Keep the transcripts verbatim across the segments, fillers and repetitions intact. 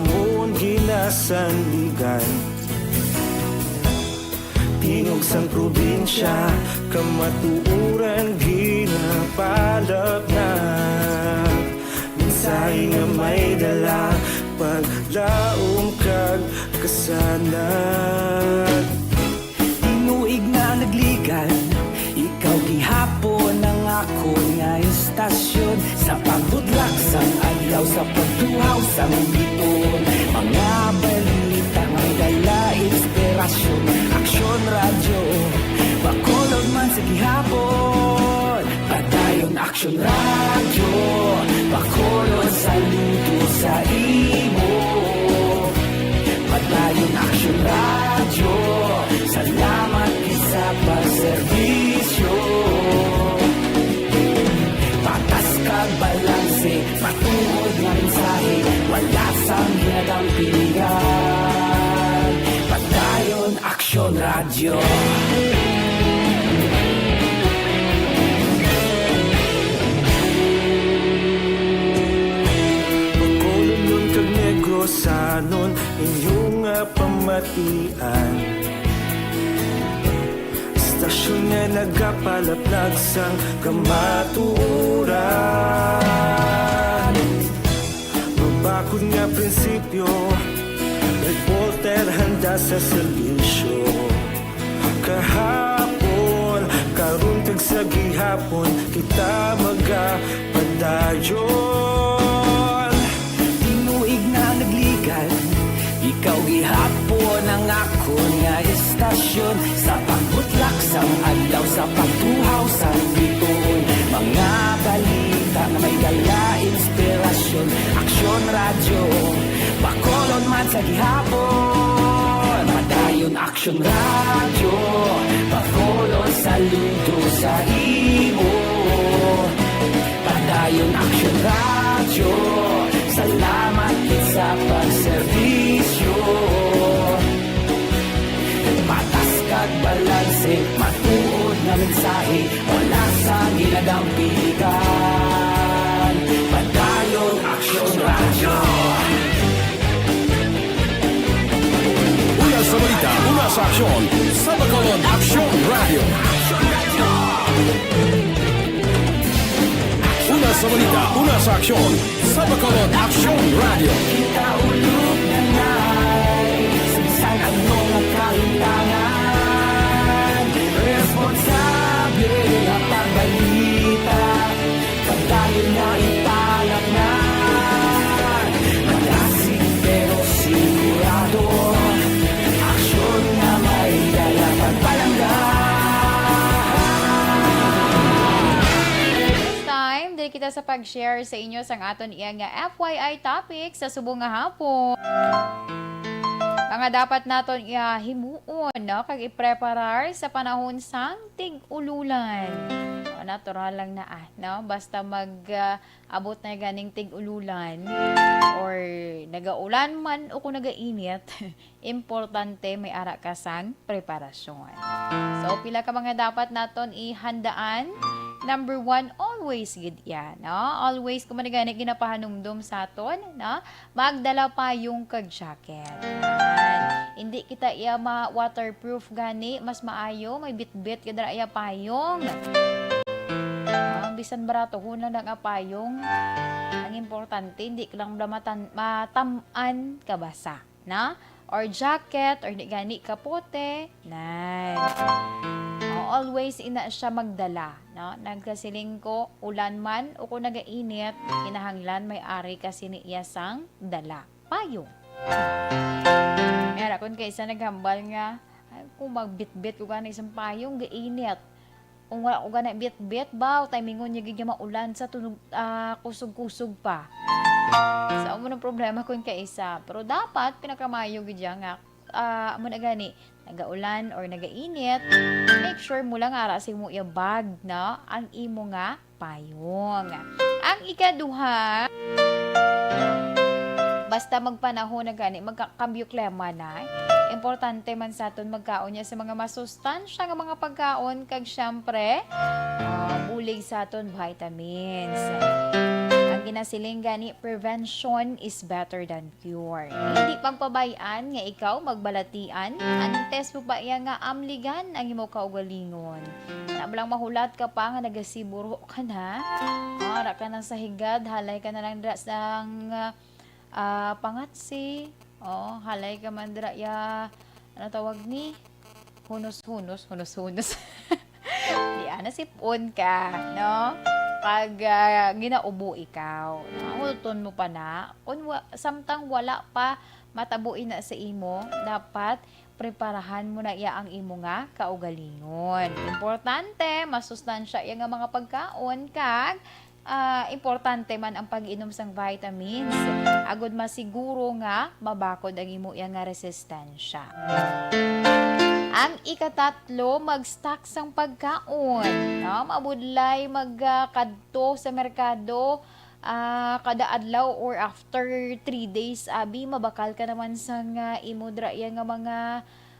Mon ginasandigan, tingog sang probinsya, kamatuoran ginapalapnag. Mensahe nga may dala, paglaom kag kasanag. Tinuig na nagligan, ikaw gihapon ang akon nga istasyon. Sa pagbudlak sang adlaw, sa pagtuhaw sang biton, mga balita may dala inspirasyon. Aksyon Radyo, Bacolod man sa gihapon. Padayon Aksyon Radyo, Bacolod, saludo sa imo. Padayon Aksyon Radyo, salamat gid sa pagserbisyo. Patas kag balanse, matuod nga mensahe, wala sang ginadampigan. Padayon Aksyon Radyo. Bacolodnon kag Negrosanon, inyo nga pamatian. Istasyon nga nagapalaplag sang kamatuoran. Mabakod nga prinsipyo, reporter handa sa serbisyo. Kahapon, karon kag sa gihapon, kita magapadayon. Tinuig na nagligan, ikaw gihapon ang akon nga istasyon. Sa pagbutlak sang adlaw, sa pagtuhaw sang biton, mga balita nga may dala inspirasyon. Aksyon Radyo, Bacolod man sa gihapon. Padayon Aksyon Radyo, Bacolod, saludo sa imo. Padayon Aksyon Radyo, salamat gid sa pagserbisyo. Patas kag balanse, matuod nga mensahe, wala sang ginadampigan. Padayon Aksyon Radyo. Una sa balita, una sa aksyon, sa Bacolod Aksyon Radyo. Una sa balita, una sa aksyon, sa Bacolod Aksyon Radyo. Kita ulog na nay, sa bisan ano nga kahitangan, responsable nga pagbalita, padayon na ipalapngan. Malasig pero sigurado, aksyon nga may dala pagpalangga. Time, diri kita sa pag-share sa inyo sang aton iya nga F Y I topic sa subong nga hapon. Mga dapat naton iya himuon, no? Kag ipreparar sa panahon sang tig-ululan. O, natural lang na, ah, no? Basta mag, ah, abot na ganing tig-ululan or nagaulan man o kung nagainit, importante may ara ka sang preparasyon. So, pila ka mga dapat naton ihandaan? Number one, always gid iya, no? Always, kung man gani ginapahanumdom sa aton, no? Magdala payong kag jacket. Yan. Hindi kita iya ma-waterproof gani, mas maayo may bitbit ka dira iya payong. Ah, bisan baratohon lang na nga payong. Ang importante, hindi ka lang bala matan-, matam-an ka basa, na? Or jacket, or di gani kapote. Nan. O, always ina siya magdala, no? Nagkasiling ko, ulan man o kung nagainit, kinahanglan may ari ka sini iya sang dala. Payong. May ara kun kaisa naghambal nga, "Ay, kung magbitbit ko gani sang payong, gainit. Kung wala ko gani bitbit, baw, timingon niya gid nga maulan sa tunog, ah, kusog-kusog pa." So, amo nang problema kun kaisa. Pero dapat, pinakamayo gid siya nga, ah, amo na gani, nagaulan or nagainit, make sure mo lang ara sa imo iya bag, no? Ang imo nga payong. Ang ikaduha, basta magpanahon na gani, magkakambyo klima na. Importante man sa aton magkaon niya sa mga masustansya nga mga pagkaon, kag siyempre, ah, bulig sa aton vitamins. Ang Ginasiling gani, prevention is better than cure. Hindi pagpabay-an nga ikaw magbalatian, antes mo pa iya nga amligan ang imo kaugalingon. Na lang mahulat ka pa nga nagasiburo ka na. Ah, ara ka na sa higad, halay ka na lang dira sang, ah, pangatsi. Oh, halay ka man dira ya, ano tawag ni? Hunos-hunos, hunos-hunos. Di ana sipon ka, no? Pag, ah, ginaubo ikaw, no? Huton mo pa na. Kung wa-, samtang wala pa matabo ina sa imo, dapat preparahan mo na iya ang imo nga kaugalingon. Importante, masustansya iya nga mga pagkaon, kag, ah, importante man ang pag-inom sang vitamins, agud masiguro nga mabakod ang imo iya nga resistensya. Ang ikatatlo, mag-stock sang pagkaon, no? Mabudlay mag, ah, kadto sa merkado, ah, kada adlaw or after three days, abi, mabakal ka naman sang imo dira iya nga mga,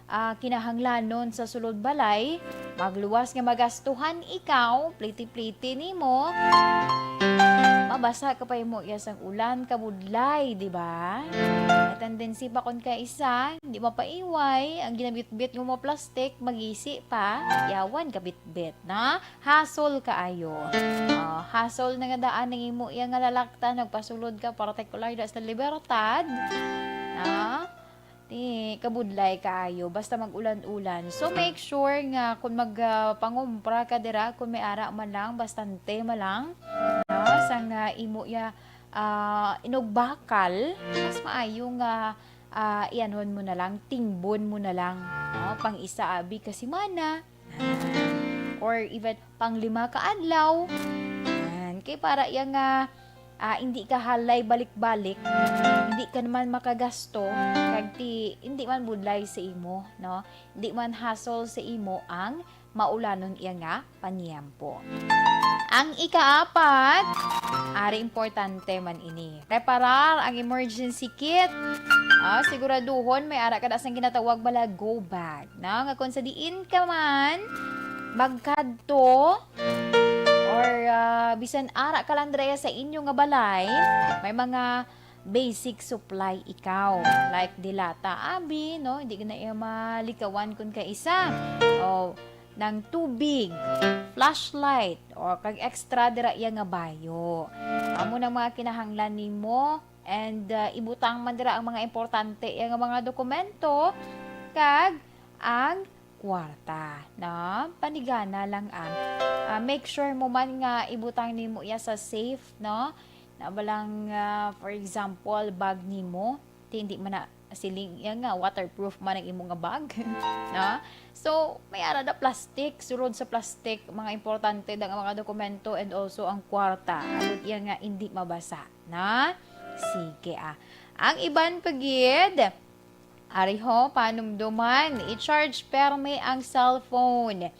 ah, kinahanglanon sa sulod balay. Magluwas nga magastuhan ikaw, pliti-pliti nimo. Mabasa ka pa imo iya sang ulan, kabudlay, di ba? May tendency pa kon kaisa, di mapaiway, ang ginabitbit nga mga plastic, magisi pa, yawan kabitbit, na? Hasol kaayo. Ah, hasol na nga daan ang imo iya nga lalaktan, nagpasulod ka, partikular da sa Libertad. Ah, di, kabudlay kaayo, basta mag-ulan-ulan. So, make sure nga kung mag, ah, pangumpra ka dira, kung may ara man lang, bastante man lang, no? Sang, ah, imo iya, ah, inugbakal, mas maayo nga, ah, ianhon mo na lang, tingbon mo na lang, no? Pang isa abi ka semana, or even pang lima ka adlaw. Yan. Kay para iya nga, ah, hindi ka halay balik-balik, hindi ka naman makagasto, kag ti, hindi man budlay sa imo, no? Hindi man hassle sa imo ang maulanon iya nga panyempo. Ang ikaapat, ari importante man ini. Preparar ang emergency kit. Ah, siguraduhon may ara ka na sang ginatawag bala go bag, no? Nga kung sa diin ka man magkadto, or, ah, bisan ara ka lang dira sa inyo nga balay, may mga basic supply ikaw. Like, dilata, abi, no? Hindi na iya malikawan kun kaisa. O, nang tubig, flashlight, o kag extra dira iya nga bayo. Amo nang mga kinahanglan nimo, and, ah, ibutang man dira ang mga importante iya nga mga dokumento, kag ang kwarta, no? Panigana lang, ah. Ah, make sure mo man nga ibutang nimo iya sa safe, no? Na ba lang, ah, for example, bag nimo, ti hindi man na siling iya nga waterproof man ang imo nga bag, no? So, may ara na plastic, sulod sa plastic, mga importante da nga mga dokumento and also ang kwarta, agud iya nga hindi mabasa, na? Sige, ah. Ang iban pa gid, ari ho, panumduman, i-charge permi ang cellphone.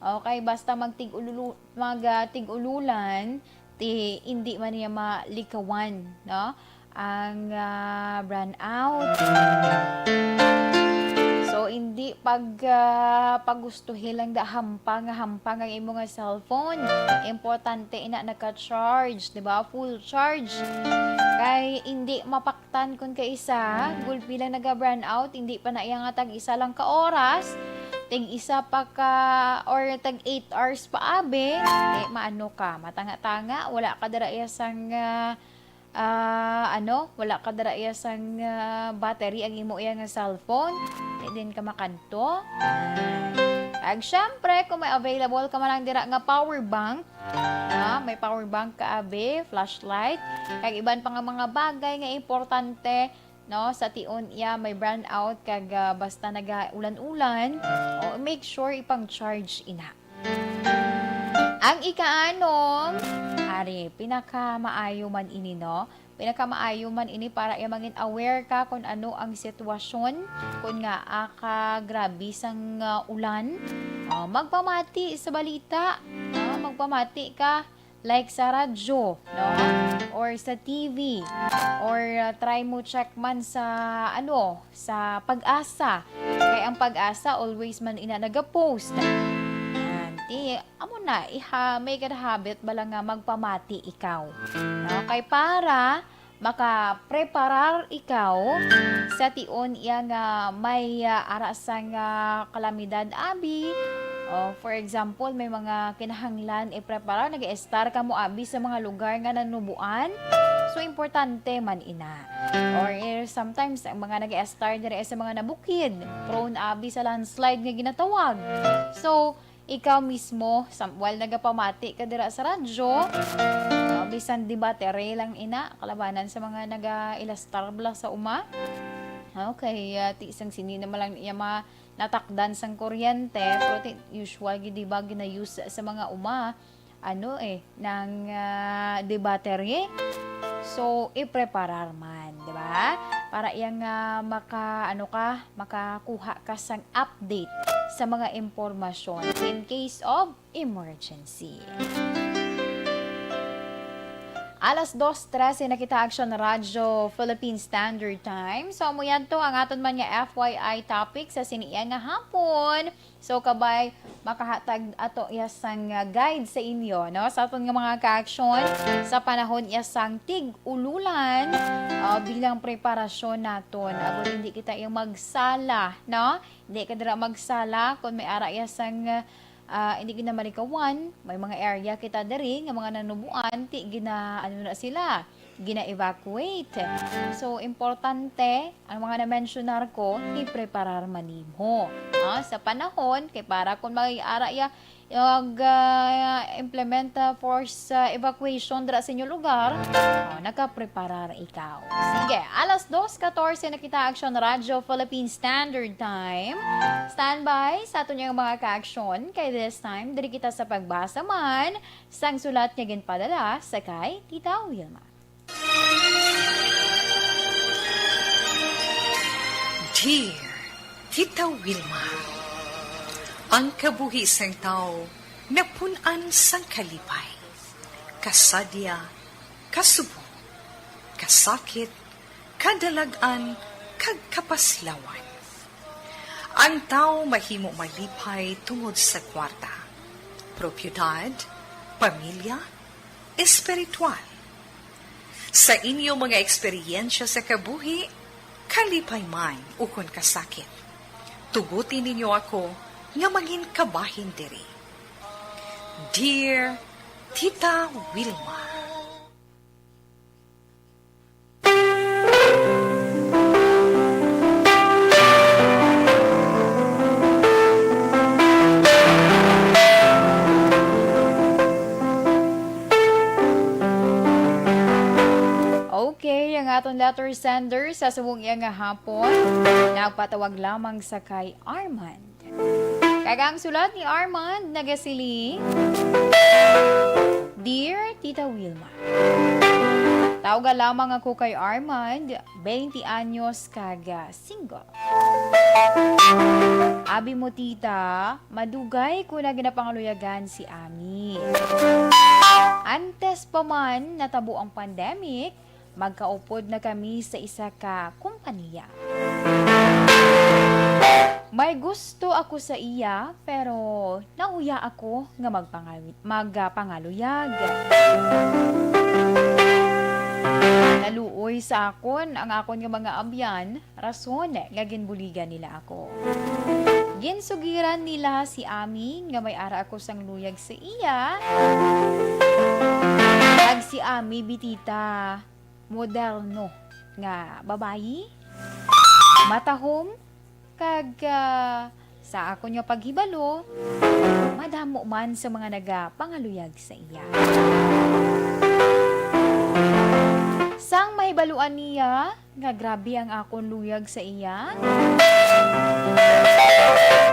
Okay, basta magtig-ululu-, mag, ah, tig-ululan, ti, hindi man niya malikawan, no? Ang, ah, brownout. So, hindi pag, ah, pagustuhi lang da hampang nga hampang ang imo nga cellphone. Importante ina naka-charge, di ba? Full charge. Kay hindi mapak tan kun kaisa, gulpi lang naga-brownout, hindi pa na iya nga tag-isa lang ka oras, tag-isa pa ka, or tag eight hours pa abi, eh, maano ka, matanga-tanga, wala ka dira iya sang, ah, ah, ano, wala ka dira iya sang, ah, battery ang imo iya nga cellphone, eh, din ka makadto. Ah. Kag syempre, kung may available ka man lang dira nga power bank, Ah, may power bank ka abi, flashlight, kag iban pa nga mga bagay nga importante, no? Sa tion iya may brownout kag, ah, basta naga-ulan-ulan, o make sure ipang-charge ina. Ang ikaanom, ari, pinakamaayo man ini, no? Pinakamaayo man ini para iya mangin aware ka kung ano ang sitwasyon, kung nga, ah, ka grabe sang, ah, ulan. Ah, magpamati sa balita, ah, magpamati ka, like sa radyo, no? Or sa T V, or, ah, try mo check man sa, ano, sa PAGASA. Kay ang PAGASA always man ina nagapost. Yan. Eh, amo na, iha-, make it a habit bala nga magpamati ikaw. No? Kay para makapreparar ikaw sa tion iya nga may, ah, ara sang, ah, kalamidad, abi. O, for example, may mga kinahanglan ipreparar, nag-estar kamo, abi, sa mga lugar nga nanubuan. So, importante man ina. Or, eh, sometimes, ang mga nag-estar diri sa mga nabukid, prone, abi, sa landslide nga ginatawag. So, ikaw mismo, sam-, while nagapamati ka dira sa radyo, ah, bisan di battery lang ina, kalabanan sa mga naga-ilastar bala sa uma. Okay, ah, ti sang sini naman lang iya ma-, natakdan sang kuryente, pero ti usual gid, di ba, gina-use sa mga uma, ano, eh, nang, ah, di battery. So, ipreparar man, di ba? Para iya nga maka, ano ka, makakuha ka sang update sa mga impormasyon in case of emergency. Alas dos trese na kita, Action Radyo Philippine Standard Time. So, amo yan to ang aton man nga F Y I topic sa sini iya nga hapon. So, kabay, makahatag ato iya sang, ah, guide sa inyo, no? Sa aton nga mga ka-action, sa panahon iya sang tig-ululan, ah, bilang preparasyon naton. Agod hindi kita yung magsala, no? Hindi ka dira magsala kung may ara iya sang, ah, hindi ginamalikawan. May mga area kita diri nga mga nanubuan, ti gina, ano na sila, gina-evacuate. So, importante, ang mga na-mentionar ko, ipreparar man nimo. Ah, sa panahon, kay para kung may ara iya, mag, ah, implement, ah, force, ah, evacuation dira sa inyong lugar, ah, nakapreparar ikaw. Sige, alas dos katorse na kita, Action Radyo Philippine Standard Time. Standby sa aton yang mga ka-action, kay this time, diri kita sa pagbasa man sang sulat nga ginpadala sa kay Tita Wilma. Dear Tita Wilma, ang kabuhi sang tawo napun-an sang kalipay, kasadya, kasubo, kasakit, kadalag-an, kag kapaslawan. Ang tawo mahimo malipay tungod sa kwarta, propiedad, pamilya, espiritual. Sa inyo mga eksperyensya sa kabuhi, kalipay man ukon kasakit, tuguti ninyo ako nga mangin kabahin diri. Dear Tita Wilma. Okay, ang aton letter sender sa subong iya nga hapon, nagpatawag lamang sa kay Arman. Kag ang sulat ni Armand nagasiling, Dear Tita Wilma, tawga lamang ako kay Armand, twenty anyos kag, ah, single. Abi mo, tita, madugay ko na ginapangaluyagan si Ami. Antes pa man natabo ang pandemic, magkaupod na kami sa isa ka kompanya. May gusto ako sa iya, pero nauya ako nga magpangawi-, magpangaluyag. Naluoy sa akon ang akon nga mga abyan, rason nga ginbuligan nila ako. Ginsugiran nila si Ami nga may ara ako sang luyag sa iya. Kag si Ami, bi, tita, moderno nga babayi, matahom, kag, ah, sa akon nga paghibalo, madamo man sa mga nagapangaluyag sa iya. Sang mahibaluan niya nga grabe ang akon luyag sa iya,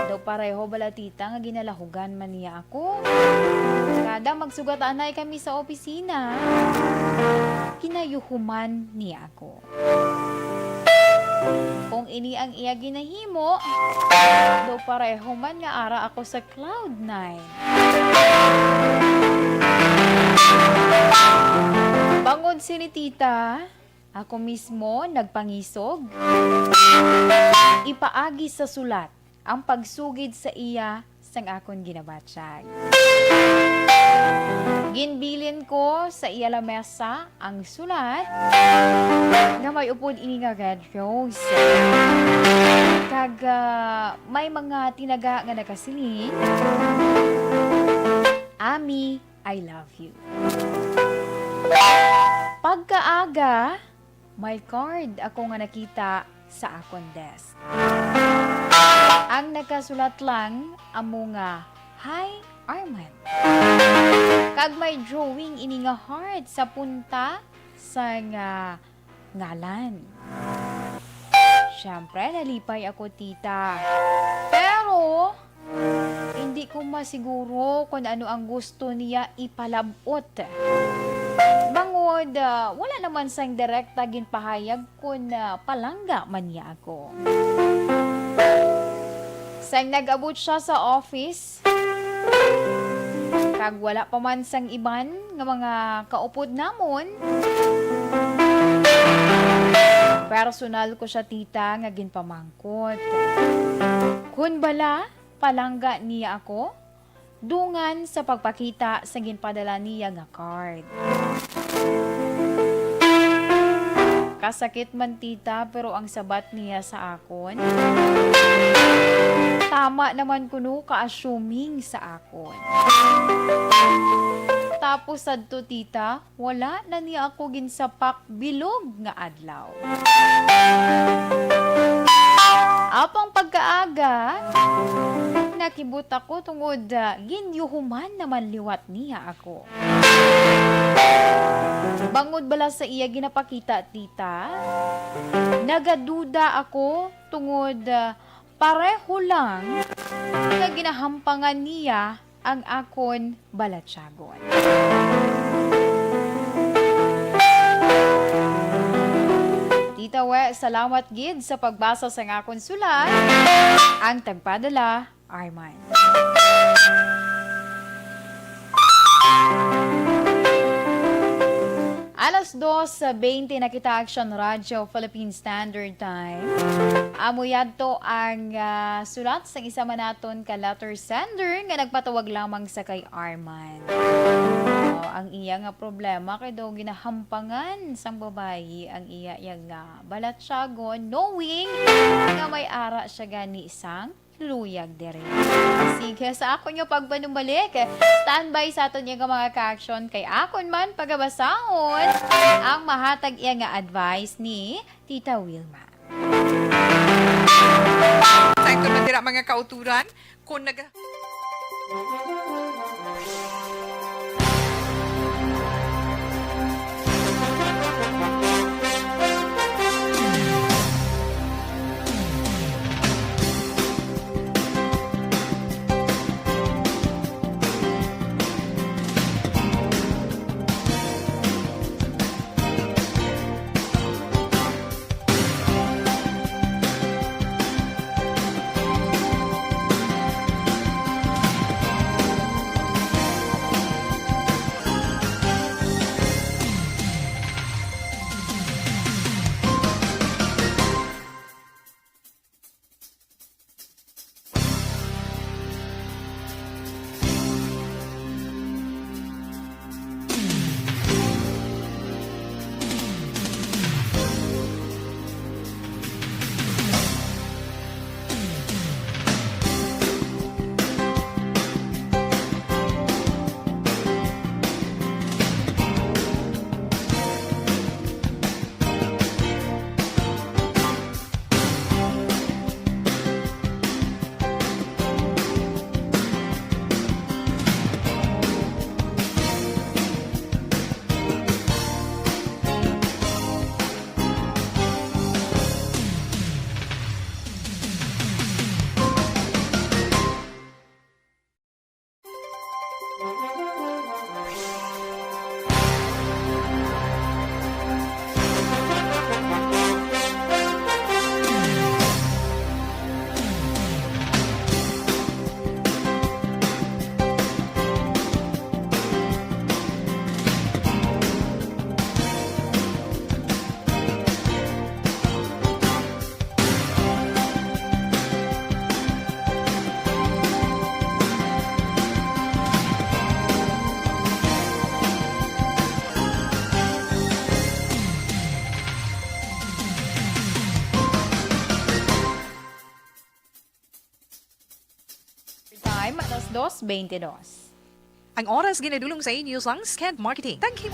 daw pareho bala, tita, nga ginalahugan man niya ako. Kada magsugat anay kami sa opisina, ginayuhuman niya ako. Kung ini ang iya ginahimo, daw pareho man nga ara ako sa cloud nine. Bangod sini, tita, ako mismo nagpangisog ipaagi sa sulat ang pagsugid sa iya sang akon ginabatyag. Ginbilin ko sa iya lamesa ang sulat nga may upod ini nga red rose. Kag, ah, may mga tinaga nga nakasiling, "Ami, I love you." Pagkaaga, may card ako nga nakita sa akon desk. Ang nakasulat lang amo nga, "Hi, Arman." Kag may drawing ini nga heart sa punta sang, ah, ngalan. Siyempre, nalipay ako, tita. Pero, hindi ko masiguro kung ano ang gusto niya ipalab-ot. Bangod, ah, wala naman sang direkta ginpahayag kung, ah, palangga man niya ako. Sang nag-abot siya sa office, kag wala pa man sang iban nga mga kaupod namon, personal ko siya, tita, nga ginpamangkot kon bala palangga niya ako, dungan sa pagpakita sa ginpadala niya nga card. Kasakit man, tita, pero ang sabat niya sa akon, tama naman kuno ka-assuming sa akon. Tapos sadto, tita, wala na niya ako ginsapak bilog nga adlaw. Apang pagkaaga, nakibot ako tungod, ah, ginyuhuman naman liwat niya ako. Bangod bala sa iya ginapakita, tita, nagaduda ako tungod, ah, pareho lang nga ginahampangan niya ang akon balatyagon. Tita We, salamat gid sa pagbasa sang akon sulat. Ang tagpadala, Arman. Alas dos bente na kita, Action Radio Philippine Standard Time. Amo yadto ang, ah, sulat sang isa man naton ka letter sender nga nagpatawag lamang sa kay Arman. Oh, ang iya nga problema kay daw ginahampangan sang babayi ang iya, iya nga balatyagon, knowing nga may ara siya gani sang luyag diri. Sige, sa akon nga pagpanumbalik, standby sa aton nga mga ka-action kay akon man pagabasahon ang mahatag iya nga advice ni Tita Wilma. Sa ito man dira, mga kauturan, kung nag- Alas dos bente dos. Ang oras ginadulong sa inyo sang Skent Marketing. Thank you.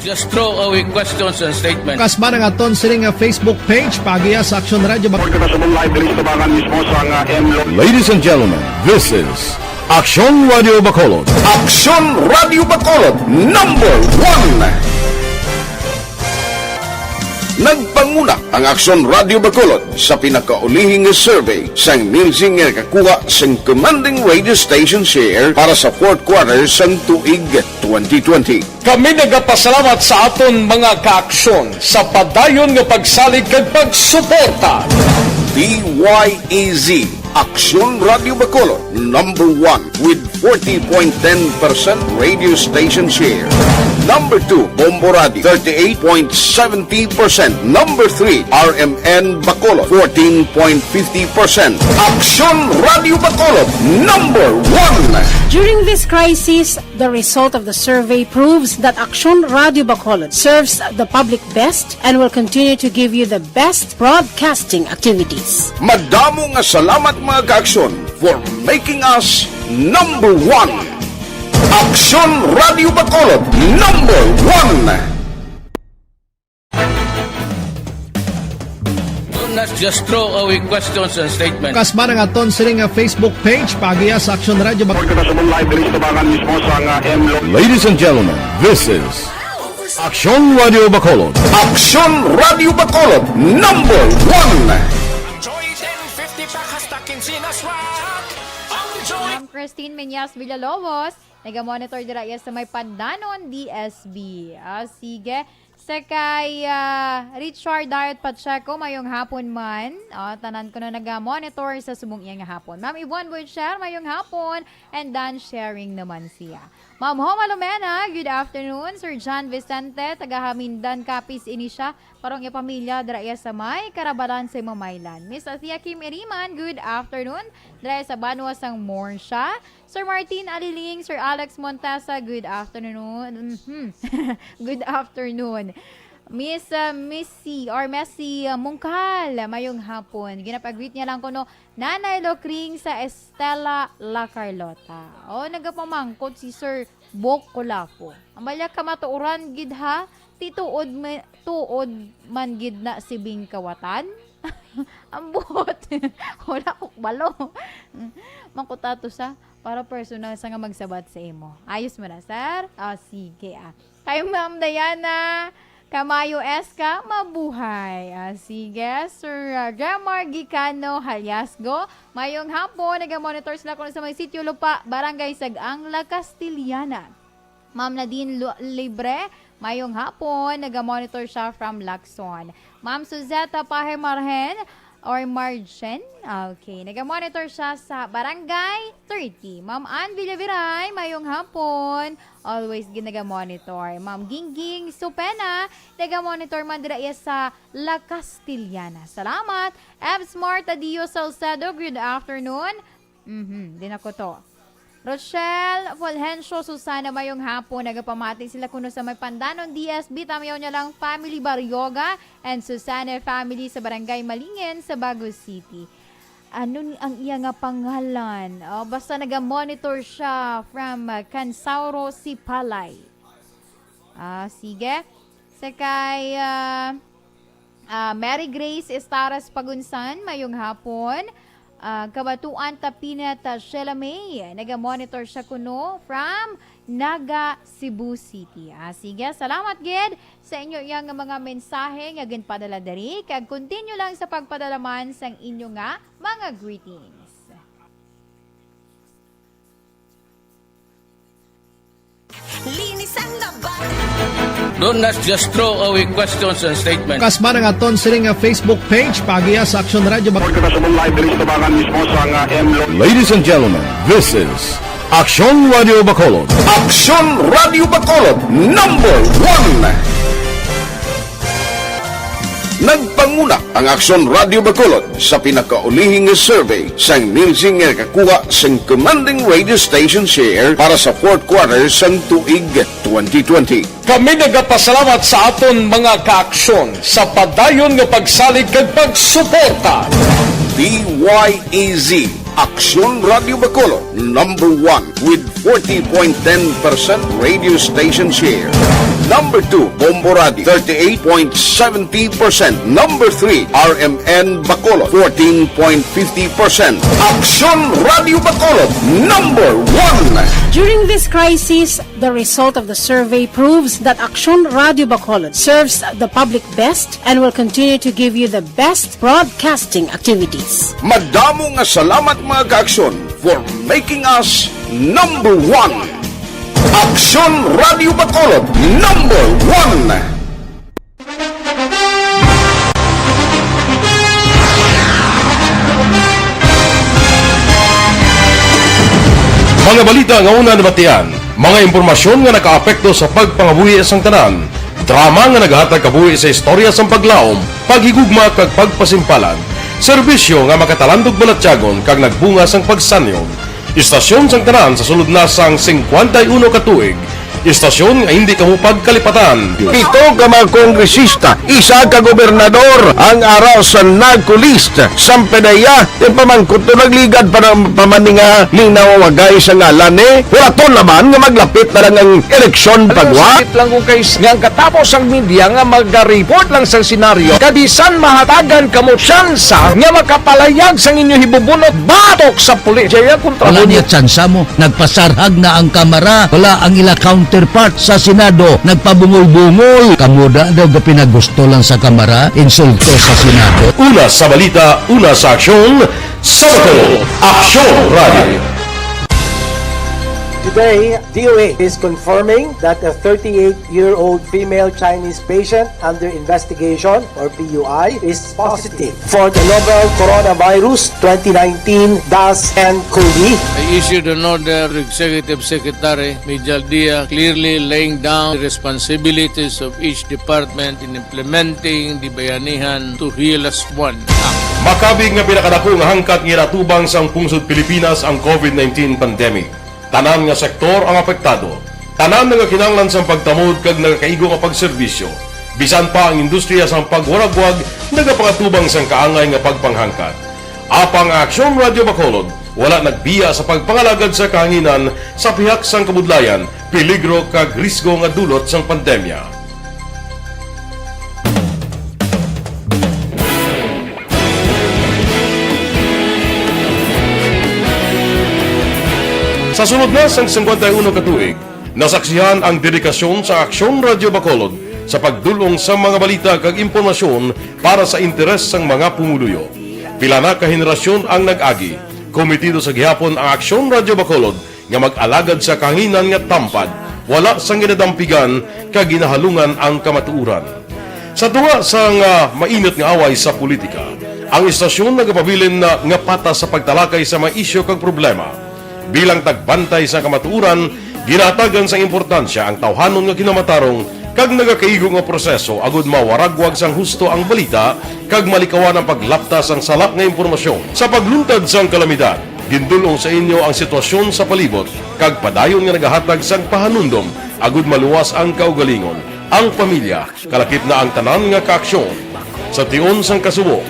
Just throw away questions and statements. Kasman ang aton sini nga Facebook page, paagiha sa Aksyon Radio Bac- Pagkakasabong live diri sa tabangan mismo sa nga M Lo. Ladies and gentlemen, this is Aksyon Radio Bacolod. Aksyon Radio Bacolod, number one. Nagpanguna ang Aksyon Radio Bacolod sa pinakaulihing survey sang Nielsen nga nakakuha sang commanding radio station share para sa fourth quarter sang tuig twenty twenty. Kami nagapasalamat sa aton mga kaaksyon sa padayon nga pagsalig kag pagsuporta. D Y E Z, Aksyon Radio Bacolod, number one with forty point ten percent radio station share. Number two, Bombo Radio, thirty-eight point seventy percent. Number three, R M N Bacolod, fourteen point fifty percent. Aksyon Radio Bacolod, number one. During this crisis, the result of the survey proves that Aksyon Radio Bacolod serves the public best and will continue to give you the best broadcasting activities. Madamo nga salamat, mga kaaksyon, for making us number one. Aksyon Radio Bacolod, number one. Do not just throw away questions and statements. Kasman ang aton sini nga Facebook page, paagiha sa Aksyon Radio Bac- Pagkakasabong live diri sa tabangan mismo sa nga M Lo. Ladies and gentlemen, this is Aksyon Radio Bacolod. Aksyon Radio Bacolod, number one. Joy ten fifty pack hasta quince na swak. Ang Joy Ma'am Christine Meñas Villalobos, nagamonitor dira iya sa may Pandanon, D S B. Ah, sige. Sa kay ah, Richard Diet Pacheco, mayong hapon man. Ah, tanan ko na nagamonitor sa subong iya nga hapon. Ma'am Yvonne Butcher, mayong hapon. And Dan Sharing naman siya. Ma'am Homa Lumena, good afternoon. Sir John Vicente, taga Hamindan, Capiz ini siya. Parong iya pamilya, dira iya sa may Karabalan sa Mamaylan. Miss Athea Kim Iriman, good afternoon. Dira iya sa Banwa sang Morsia. Sir Martin Aliling, Sir Alex Montesa, good afternoon. Mhm. Good afternoon. Miss uh, Missy or Messi uh, Mungkal, mayong hapon. Ginapag-greet niya lang kuno Nanay Lokring sa Estela La Carlota. O, nagapamangkot si Sir Bok Kulapo. Ang balya ka matuoran gid ha, ti tuod, ma- tuod man gid na si Bing Kawatan? Ambot. Wala ko balo. Mangkutato sa para personal sa nga magsabat sa imo. Ayos mo na, sir? O, sige ah. Kay Ma'am Diana, Kamayo S ka, mabuhay. Ah, sige, Sir ah, Remar Gicano Haliasgo. Mayong hapon, nagamonitor sila kuno sa may Sitio Lupa, Barangay Sag-ang, La Castellana. Ma'am Nadine Lu- Libre, mayong hapon, nagamonitor siya from Lacson. Ma'am Suzette Pahe Marhen, or Marjen. Okay, nagamonitor siya sa Barangay thirty. Ma'am Ann Villaviray, mayong hapon. Always gid nagamonitor. Ma'am Gingging Supena, nagamonitor man dira iya sa La Castellana. Salamat. F Smart Adio Salcedo, good afternoon. Mhm, din ako to. Rochelle Fulgencio Susana, mayong hapon. Nagapamati sila kuno sa may Pandanon D S B. Tamayaw niya lang family Baryoga and Susana family sa Barangay Malingin sa Bago City. Ano ni ang iya nga pangalan? Oh, basta naga-monitor siya from uh, Cansauro, Sipalay. Ah, sige. Sa kay ah, ah, Mary Grace Estaras Pagunsan, mayong hapon. Ah, Kabatuan Tapinat ah, Sheila May, naga-monitor siya kuno from Naga, Cebu City. Ah, sige, salamat gid sa inyo iya nga mga mensahe nga ginpadala diri, kag continue lang sa pagpadala man sang inyo nga mga greetings. Linis ang labada. Do not just throw away questions and statements. Kasman ang aton sini nga Facebook page, paagiha sa Aksyon Radio Bac- Pagkakasabong live diri sa tabangan mismo sa nga M Lo. Ladies and gentlemen, this is Aksyon Radio Bacolod. Aksyon Radio Bacolod, number one. Nagpanguna ang Aksyon Radio Bacolod sa pinakaulihi nga survey sang Nielsen nga nakakuha sang commanding radio station share para sa fourth quarter sang tuig twenty twenty. Kami nagapasalamat sa aton mga kaaksyon sa padayon nga pagsalig kag pagsuporta. D Y E Z, Aksyon Radio Bacolod, number one with forty point ten percent radio station share. Number two, Bombo Radio, thirty-eight point seventy percent. Number three, R M N Bacolod, fourteen point fifty percent. Aksyon Radio Bacolod, number one. During this crisis, the result of the survey proves that Aksyon Radio Bacolod serves the public best and will continue to give you the best broadcasting activities. Madamo nga salamat, mga kaaksyon, for making us number one. Aksyon Radio Bacolod, number one. Mga balita nga una nabatian, mga impormasyon nga nakaapekto sa pagpangabuhi sang tanan, drama nga nagahatag kabuhi sa istorya sang paglaom, paghigugma kag pagpasimpalan, serbisyo nga makatalandog balatyagon kag nagbunga sang pagsanyog. Istasyon sang tanan sa sulod na sang singkwenta y uno ka tuig. Istasyon nga hindi kamo pagkalipatan. Pito ka mga kongresista, isa ka gobernador ang ara sa NAGCO list. Sampanaya, yung pamangkot to nagligad pa ng pamaninga, linaw ang wagay sa ngalan, eh. Wala to naman nga maglapit na lang ang eleksyon pagwa. Sakit lang kung kay nga ang katapos ang media nga magareport lang sa senaryo, kabisan mahatagan kamo tsansa nga makapalayag sang inyo hibubunot batok sa pulis. Jaya kontra Wala mo niya tsansa mo. Nagpasarhag na ang Kamara. Wala ang ila counterpart sa Senado. Nagpabungol-bungol. Kamo da daw gapinagusto lang sa Kamara, insulto sa Senado. Una sa balita, una sa aksyon, sa Bacolod, Aksyon Radio. Today, D O A is confirming that a thirty-eight-year-old female Chinese patient under investigation, or P U I, is positive for the novel coronavirus twenty nineteen dash N cov. I issued an order to Executive Secretary Mijal Dia, clearly laying down the responsibilities of each department in implementing the Bayanihan to Heal As One Act. Makabig nga pinakadako nga hangkat nga ginatubang sang pungsod Pilipinas ang covid nineteen pandemic. Tanan nga sektor ang apektado. Tanan nagakinahanglan sang pagtamod kag nagakaigo nga pagserbisyo. Bisan pa ang industriya sang pagwaragwag nagapangatubang sang kaangay nga pagpanghangkat. Apang ang Aksyon Radio Bacolod wala nagbiya sa pagpangalagad sa kahanginan sa pihak sang kabudlayan, peligro kag risgo nga dulot sang pandemya. Sa sulod na sang singkwenta y uno ka tuig, nasaksihan ang dedikasyon sa Aksyon Radio Bacolod sa pagdul-ong sa mga balita kag impormasyon para sa interes sang mga pumuluyo. Pila na ka henerasyon ang nag-agi, kometido sa gihapon ang Aksyon Radio Bacolod nga mag-alagad sa kahanginan nga tampad, wala sang ginadampigan kag ginahalungan ang kamatuoran. Sa tunga sang, ah, mainit nga away sa politika, ang istasyon nagapabilin na nga patas sa pagtalakay sa mga isyu kag problema. Bilang tagbantay sa kamatuoran, ginahatagan sang importansya ang tawhanon nga kinamatarong kag nagakaigo nga proseso agud mawaragwag sang husto ang balita kag malikawan ang paglapta sang sala nga impormasyon. Sa pagluntad sang kalamidad, gindul-ong sa inyo ang sitwasyon sa palibot kag padayon nga nagahatag sang pahanumdom agud maluwas ang kaugalingon, ang pamilya, kalakip na ang tanan nga kaaksyon. Sa tion sang kasubo,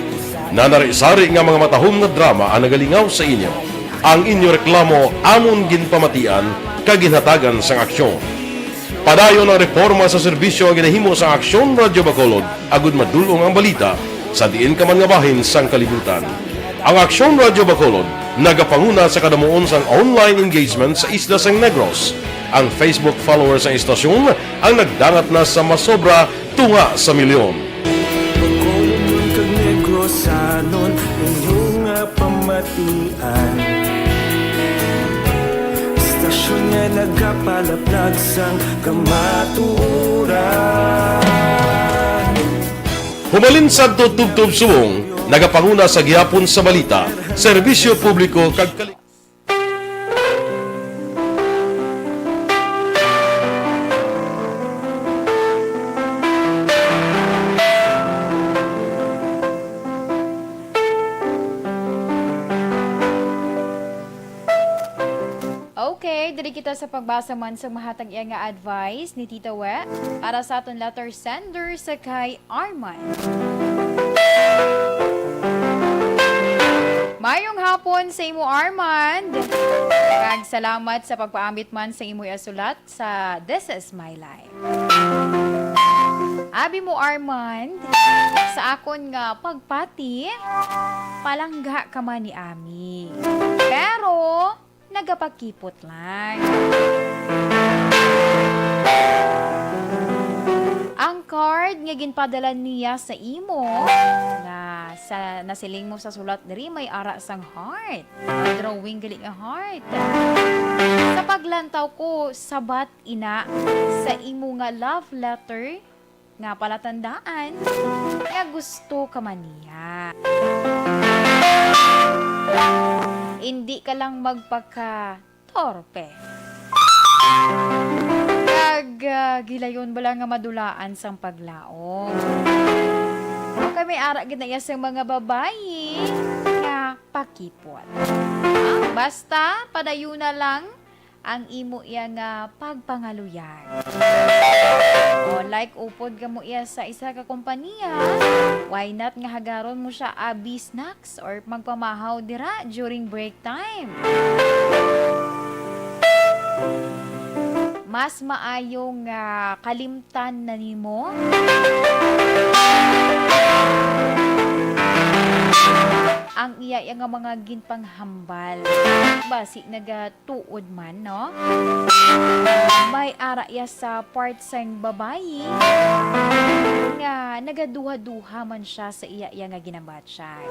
nanari-sari nga mga matahom nga drama ang nagalingaw sa inyo. Ang inyo reklamo amon ginpamatian kag ginhatagan sang aksyon. Padayon ang reporma sa serbisyo nga ginahimo sa Aksyon Radio Bacolod agud madul-ong ang balita sa diin ka man nga bahin sang kalibutan. Ang Aksyon Radio Bacolod nagapanguna sa kadamuon sang online engagement sa isla sang Negros. Ang Facebook followers sang istasyon ang nagdangat na sa masobra tunga sa milyon. Bacolodnon kag Negrosanon, inyo nga pamatian. Istasyon nga nagapalaplag sang kamatuoran. Humalin sadto tubtob subong, nagapanguna sa gihapon sa balita, serbisyo publiko kag kali- Di kita sa pagbasa man sa mahatag iya nga advice ni Tita We para sa aton letter sender sa kay Arman. Mayong hapon sa imo, Armand. Kag salamat sa pagpaambit man sa imo asulat sa This Is My Life. Abi mo, Armand, sa akon nga pagpati, palangga ka man ni Ami. Pero, nagapakipot lang. Ang card nga ginpadala niya sa imo, nga sa nasiling mo sa sulat diri, may ara sang heart. Drawing gali nga heart. Sa paglantaw ko, sabat ina sa imo nga love letter nga palatandaan nga gusto ka man niya. Hindi ka lang magpakatorpe. Kag, ah, gilayon bala nga madulaan sang paglaom. Okay, may ara gid na iya sa mga babayi nga pakipot. Ah, basta, padayuna lang ang imo iya nga pagpangaluyan. O, like, upod ka mo iya sa isa ka kompanya, why not nga hagaron mo siya abi snacks or magpamahaw dira during break time? Mas maayo nga kalimtan na nimo ang iya, iya nga mga ginpanghambal. Basi naga tuod man, no? May ara iya sa part sang babayi nga nagaduha-duha man siya sa iya, iya nga ginabatyag.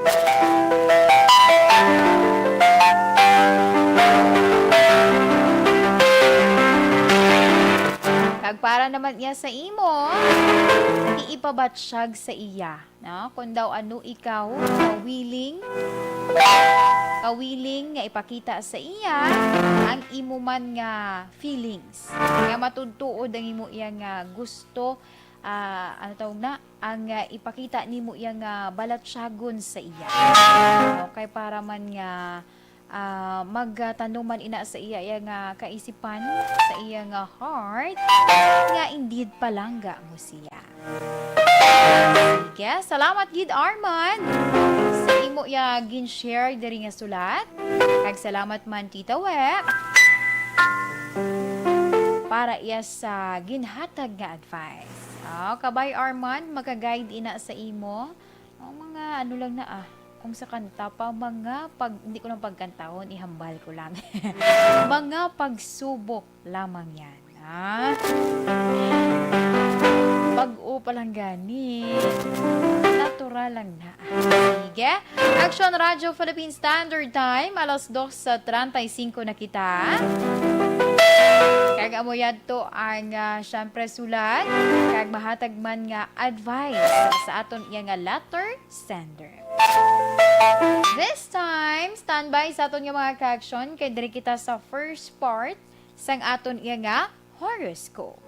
Kag para naman iya sa imo, iipabatyag sa iya. No? Kung daw ano ikaw kawiling, kawiling nga ipakita sa iya ang imo man nga feelings. Nga matudtuod ang imo iya nga gusto, ah, ano tawag na, ang, ah, ipakita nimo iya nga balatyagon sa iya. Okay, para man nga ah, magtanom man ina sa iya, iya nga kaisipan, sa iya nga heart, nga indeed palangga mo siya. Sige, salamat gid, Arman, sa imo iya gin-share diri nga sulat. Kag salamat man, Tita We, para iya sa ginhatag nga advice. Oh, kabay, Arman, maka-guide ina sa imo. Oh, mga ano lang na, ah, kung sa kanta pa, mga pag-, hindi ko lang pagkantahon, ihambal ko lang. Mga pagsubok lamang yan, ah. Bag-o pa lang gani. Natural lang na. Sige. Action Radio Philippine Standard Time, alas dos sa treinta y cinco na kita. Kag amo yadto ang, ah, syempre, sulat. Kag mahatag man nga advice sa aton iya nga letter sender. This time, standby sa aton nga mga ka-action, kay diri kita sa first part sang aton iya nga horoscope.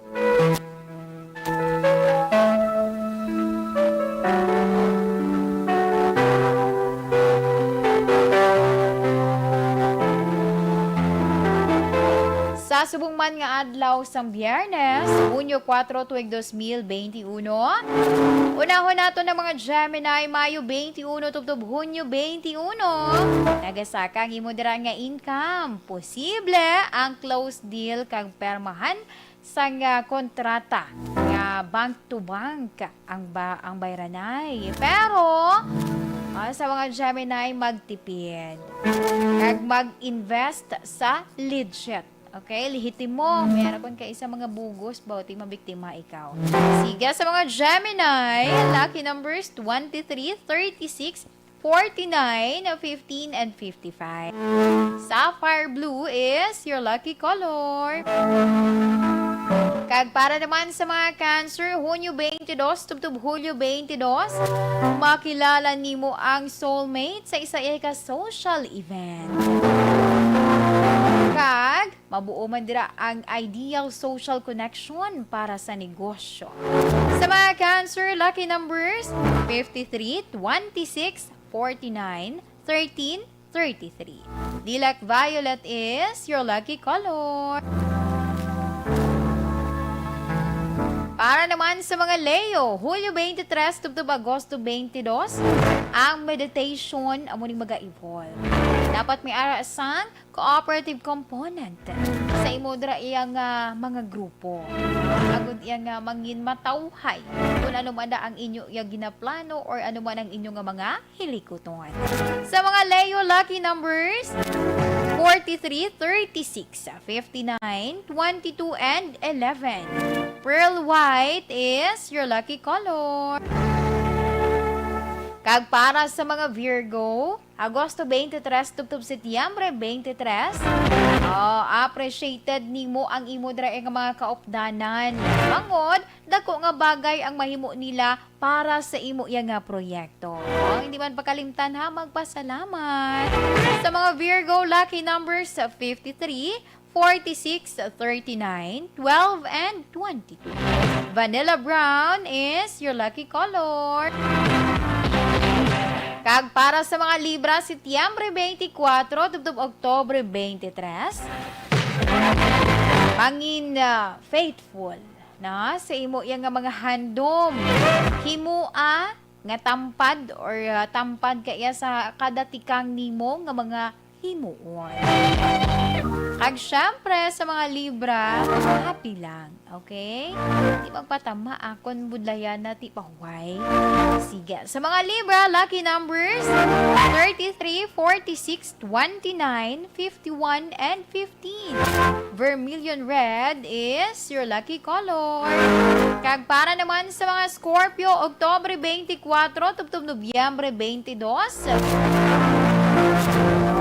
Sa subong man nga adlaw sang Biyernes, Hunyo kuwatro, tuig dos mil benti uno. Unahon naton ang mga Gemini, Mayo benti uno tubtob Hunyo benti uno. Nagasaka ang imo dira nga income. Posible ang close deal kag permahan sang, ah, kontrata nga bank to bank ang ba-, ang bayranay. Pero, ah, sa mga Gemini, magtipid kag mag-invest sa legit. Okay, lehitimo. Mayara kon kay sa mga bugos, bawti mabiktima ikaw. Sige, sa mga Gemini, lucky numbers twenty-three, thirty-six, forty-nine, fifteen, and fifty-five. Sapphire blue is your lucky color. Kag para naman sa mga Cancer, Hunyo twenty-two tubtob Hulyo twenty-two, makilala nimo ang soulmate sa isa ka social event. Kag mabuo man dira ang ideal social connection para sa negosyo. Sa mga Cancer, lucky numbers fifty-three, twenty-six, forty-nine, thirteen, thirty-three. Lilac violet is your lucky color. Para naman sa mga Leo, Hulyo twenty-three tubtob Agosto twenty-two, ang meditation amo ning mag-evolve. Dapat may ara sang cooperative component sa imo dira iya nga mga grupo. Agud iya nga mangin matawhay kung ano man na ang inyo iya ginaplano or ano man ang inyo nga mga hilikuton. Sa mga Leo lucky numbers, forty-three, thirty-six, fifty-nine, twenty-two, and eleven. Pearl white is your lucky color. Kag para sa mga Virgo, Agosto twenty-three tubtob Setyembre twenty-three, oh, appreciated nimo ang imo dira nga mga kaupdanan. Bangod, dako nga bagay ang mahimo nila para sa imo iya nga proyekto. Oh, hindi man pagkalimtan ha, magpasalamat. Sa mga Virgo, lucky numbers fifty-three, forty-six, thirty-nine, twelve, and twenty-two. Vanilla brown is your lucky color. Kag para sa mga Libra, Setyembre twenty-four tubtob Oktobre twenty-three, mangin, ah, faithful na sa imo iya nga mga handom. Himoa nga tampad or, ah, tampad ka iya sa kada tikang nimo nga mga himuon. Kag syempre, sa mga Libra, happy lang, okay? Di magpatama akon budlayan na ti pahuway. Sige, sa mga Libra, lucky numbers, thirty-three, forty-six, twenty-nine, fifty-one, and fifteen. Vermilion red is your lucky color. Kag para naman sa mga Scorpio, Oktobre twenty-four tubtob Nobyembre twenty-two.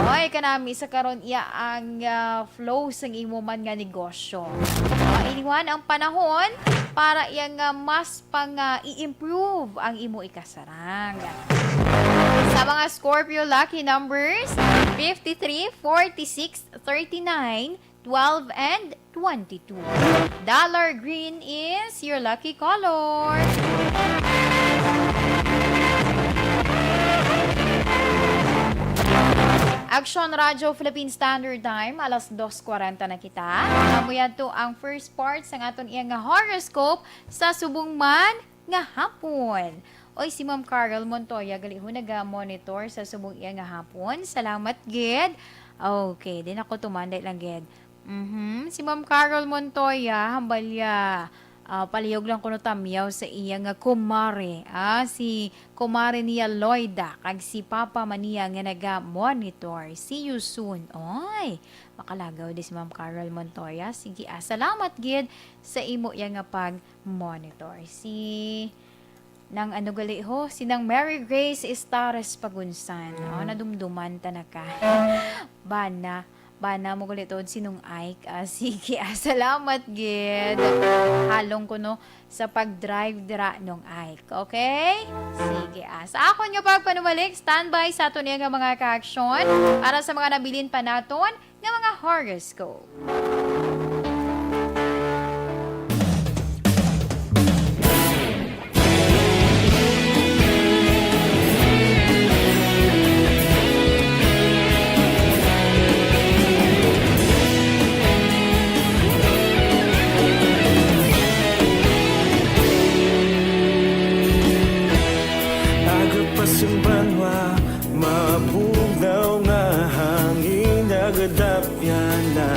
Oy, kanami sa karon iya ang, ah, flow sang imo man nga negosyo. Ah, iliwan ang panahon para iya nga mas pang, ah, i-improve ang imo ikasarang. Sa mga Scorpio lucky numbers, fifty-three, forty-six, thirty-nine, twelve, and twenty-two. Dollar green is your lucky color. Action Radio Philippine Standard Time, alas dos kwarenta na kita. Amo yadto ang first part sang aton iya nga horoscope sa subong man nga hapon. Oy, si Ma'am Carol Montoya, gali ho, naga-monitor sa subong iya nga hapon. Salamat gid. Okay, din ako tumanda lang gid. Mhm. Si Ma'am Carol Montoya, hambalya, ah, palihog lang kuno tamyaw sa iya nga kumare. Ah, si kumare niya Loida, kag si Papa man niya nga naga-monitor. See you soon. Oy, makalagaw di si Ma'am Carol Montoya. Sige, ah, salamat gid sa imo iya nga pag-monitor. Si nang ano gali ho, si nang Mary Grace Estares Pagunsan. Oh, nadumduman ta na ka. Bana, bana mo gali tuod si Nung Ike. Ah, sige, ah, salamat gid. Halong ko no sa pag-drive dira, Nung Ike. Okay? Sige, ah. Sa akon nga pagpanumalik, standby sa aton nga mga kaaksyon para sa mga nabilin pa naton nga mga horoscope. Aga pa sang banwa, mabugnaw nga hangin, nagadapyan na.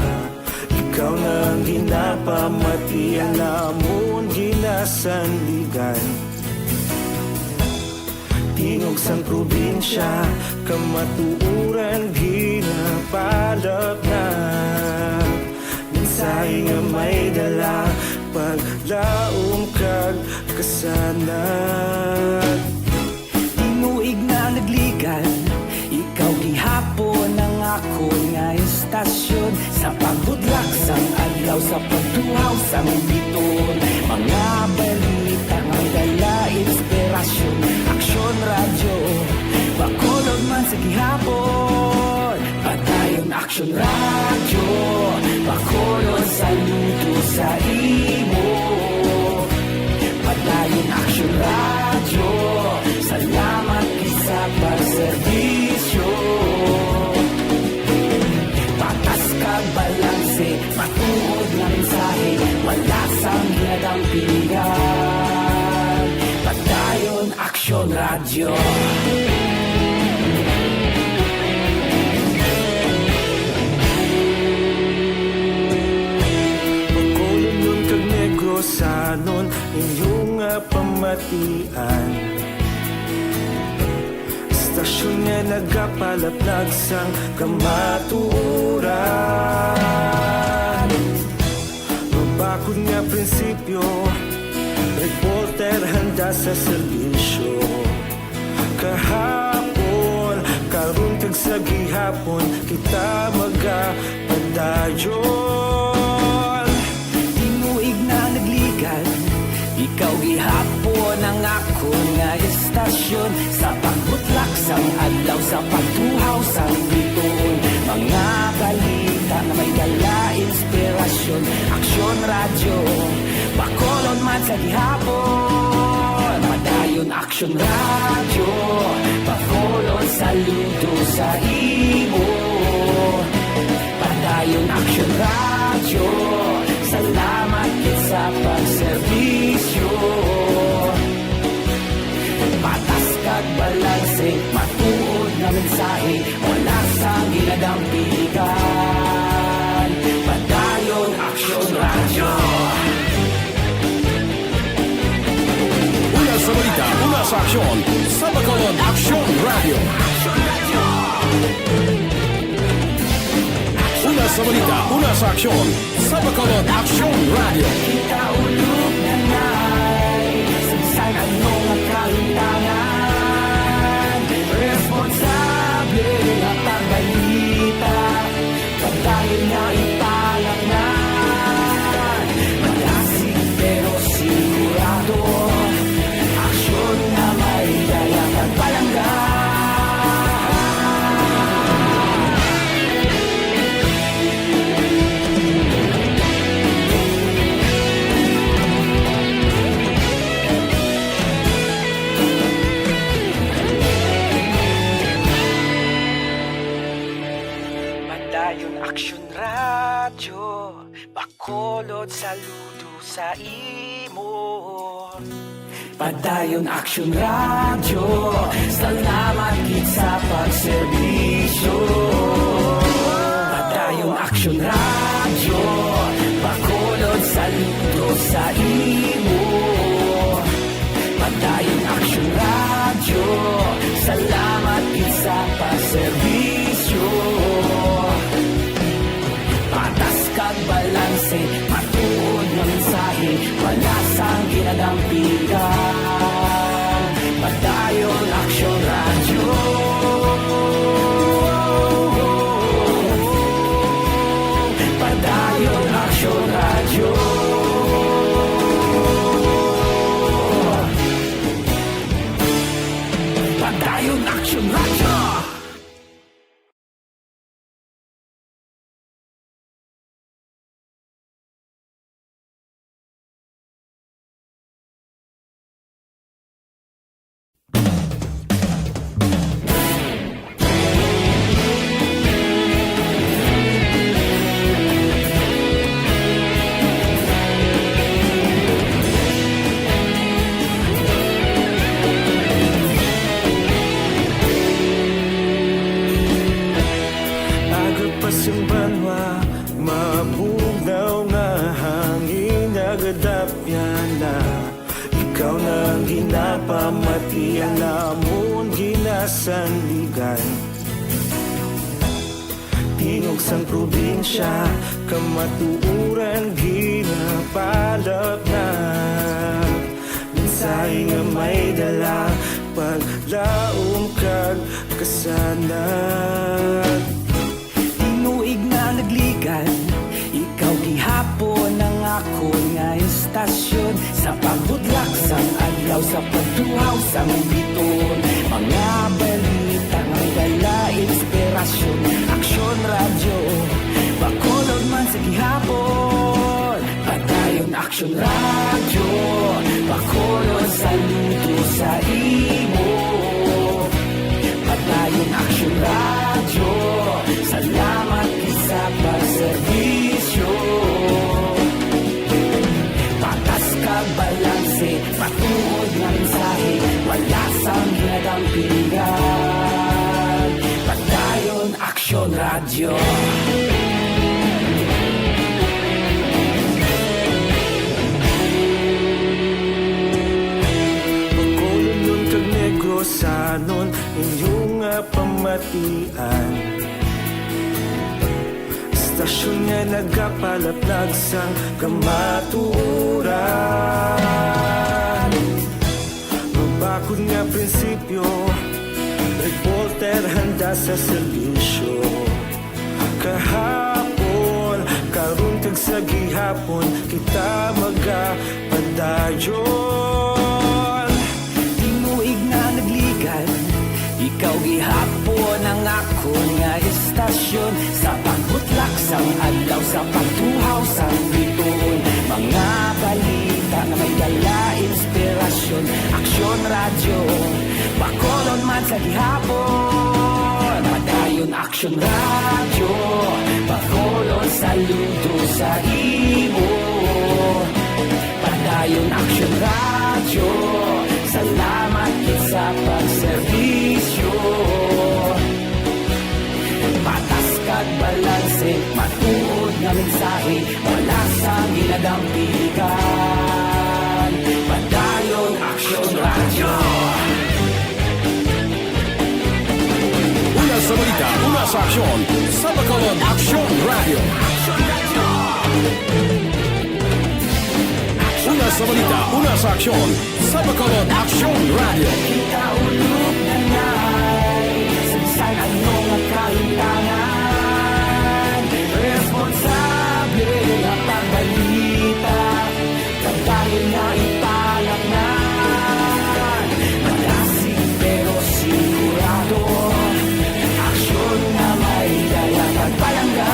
Ikaw na ang ginapamati, ang amon ginasandigan. Tingog sang probinsya, kamatuoran ginapalapnag. Mensahe nga may dala, paglaom kag kasanag. Tinuig na nagligad, ikaw gihapon ang akon nga istasyon. Sa pagbutlak sang adlaw, sa pagtuhaw sang biton, mga balita nga dala inspirasyon. Aksyon Radyo, Bacolod man sa gihapon. Padayon Aksyon Radyo, Bacolod, saludo sa imo. Padayon Aksyon Radyo, salamat gid sa pagserbisyo. Aksyon Radyo. Bacolodnon kag Negrosanon, inyo nga pamatian. Istasyon nga nagapalaplag sang kamatuoran. Mabakod nga prinsipyo, reporter handa sa serbisyo. Kahapon, karon kag sa gihapon, kita magapadayon. Tinuig na nagligan, ikaw gihapon ang akon nga istasyon. Sa pagbutlak sang adlaw, sa pagtuhaw sang bituon, mga balita nga may dala inspirasyon. Aksyon Radyo, Bacolod man sa gihapon. Padayon Aksyon Radyo, Bacolod saludo sa imo. Padayon Aksyon Radyo, salamat gid sa pagserbisyo. Patas kag balanse, matuod nga mensahe, wala sang ginadampigan. Padayon Aksyon Radyo. Una sa balita, una sa aksyon, sa Bacolod Aksyon Radyo. Una sa balita, una sa aksyon, sa Bacolod Aksyon Radyo. Kita ulog na nay, sa bisan ano nga kahimtangan, responsable nga pagbalita, padayon nga ipalaknay. Malasig pero sigurado, aksyon nga may dala kag palangga. Padayon Aksyon Radyo, Bacolod saludo sa imo. Padayon Aksyon Radyo, salamat gid sa pagserbisyo. Padayon Aksyon Radyo, Bacolod saludo sa imo. Padayon Aksyon Radyo, salamat gid sa pagserbisyo. Patas kag balanse, matuod nga mensahe, wala sang ginadampigan. Padayon Aksyon Radyo. Padayon Aksyon Radyo. Padayon Aksyon Radyo. Agod pa sing banwa, mabugnaw nga hangin, nagadapyan na. Ikaw na ang ginapamati, ang amon ginasandigan. Tingog sang probinsya, kamatuoran ginapalapnag. Mensahe nga may dala, paglaom kag kasanag. Tinuig na nagligan, ikaw gihapon ang akon nga istasyon. Sa pagbutlak sang adlaw, sa pagtuhaw sang bituon, mga balita nga may dala inspirasyon. Aksyon Radyo, Bacolod man sa gihapon. Padayon Aksyon Radyo, Bacolod saludo sa imo. Padayon Aksyon Radyo, salamat gid sa pagserbisyo. Patas kag balanse, matuod nga mensahe, wala Bacolodnon kag Negrosanon, inyo nga pamatian. Istasyon nga nagapalaplag sang kamatuoran. Mabakod nga prinsipyo, reporter handa sa serbisyo. Kahapon, karon kag sa gihapon, kita magapadayon. Tinuig na nagligan, ikaw gihapon ang akon nga istasyon. Sa pagbutlak sang adlaw, sa pagtuhaw sang bituon, mga balita nga may dala inspirasyon. Aksyon Radyo, Bacolod man sa gihapon. Padayon Aksyon Radyo, Bacolod saludo sa imo. Padayon Aksyon Radyo, salamat gid sa pagserbisyo. Patas kag balanse, matuod nga mensahe, wala sang ginadampigan. Padayon Aksyon Radyo. Una sa balita, una sa aksyon, sa Bacolod Aksyon Radyo. Una sa balita, una sa aksyon, sa Bacolod Aksyon Radyo. Kita ulog na nai, sa bisan ano nga kahimtangan, responsable nga pagbalita. Kabahin nga ipalaknan, madasig pero sigurado. Aksyon nga may dala kag palangga.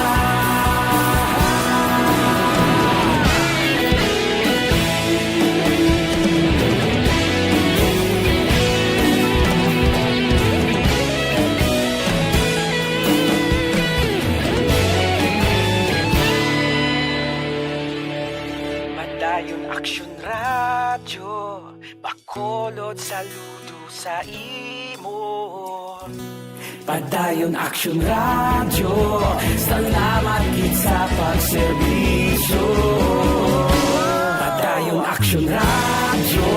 Padayon Aksyon Radyo, Bacolod saludo sa imo. Padayon Aksyon Radyo, salamat gid sa pagserbisyo. Padayon Aksyon Radyo,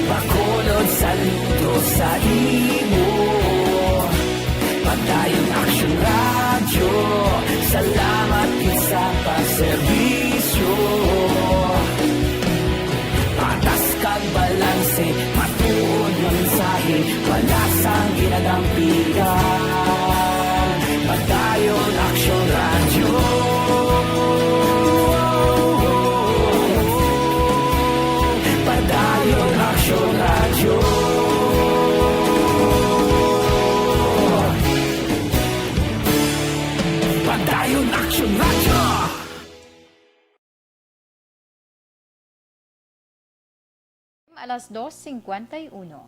Bacolod saludo sa imo. Padayon Aksyon Radyo, salamat gid sa pagserbisyo. Patas kag balanse, matuod nga mensahe, wala sang ginadampigan. Padayon Aksyon Radyo. Padayon Aksyon Radyo. Padayon Aksyon Radyo. Alas dos cincuenta y uno.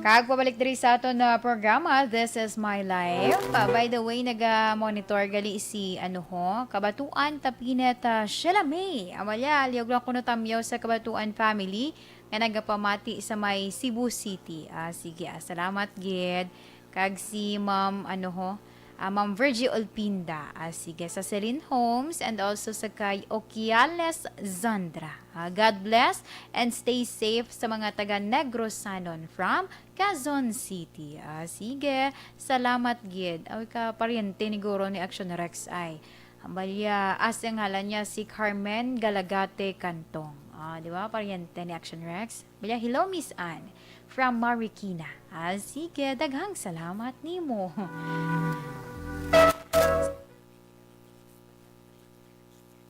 Kag pabalik diri sa aton, ah, programa, This Is My Life. Ah, by the way, naga-monitor gali si, ano ho, Kabatuan Tapinit, ah, Sheila May. Amalia, liyog lang kuno tamyaw sa Kabatuan family nga nagapamati sa may Cebu City. Ah, sige, ah, salamat gid. Kag si Ma'am, ano ho, ah, Ma'am Virgie Olpinda. Ah, sige, sa Celine Homes and also sa kay Okiales Zandra. Ah, God bless and stay safe sa mga taga Negrosanon from Quezon City. Ah, sige, salamat gid. Aw, ka paryente ni guro ni Action Rex ay. Ang balya, as ang ngalan niya si Carmen Galagate Cantong. Ah, di ba? Paryente ni Action Rex. Balya, "Hello, Miss Anne, from Marikina." Ah, sige, daghang salamat nimo.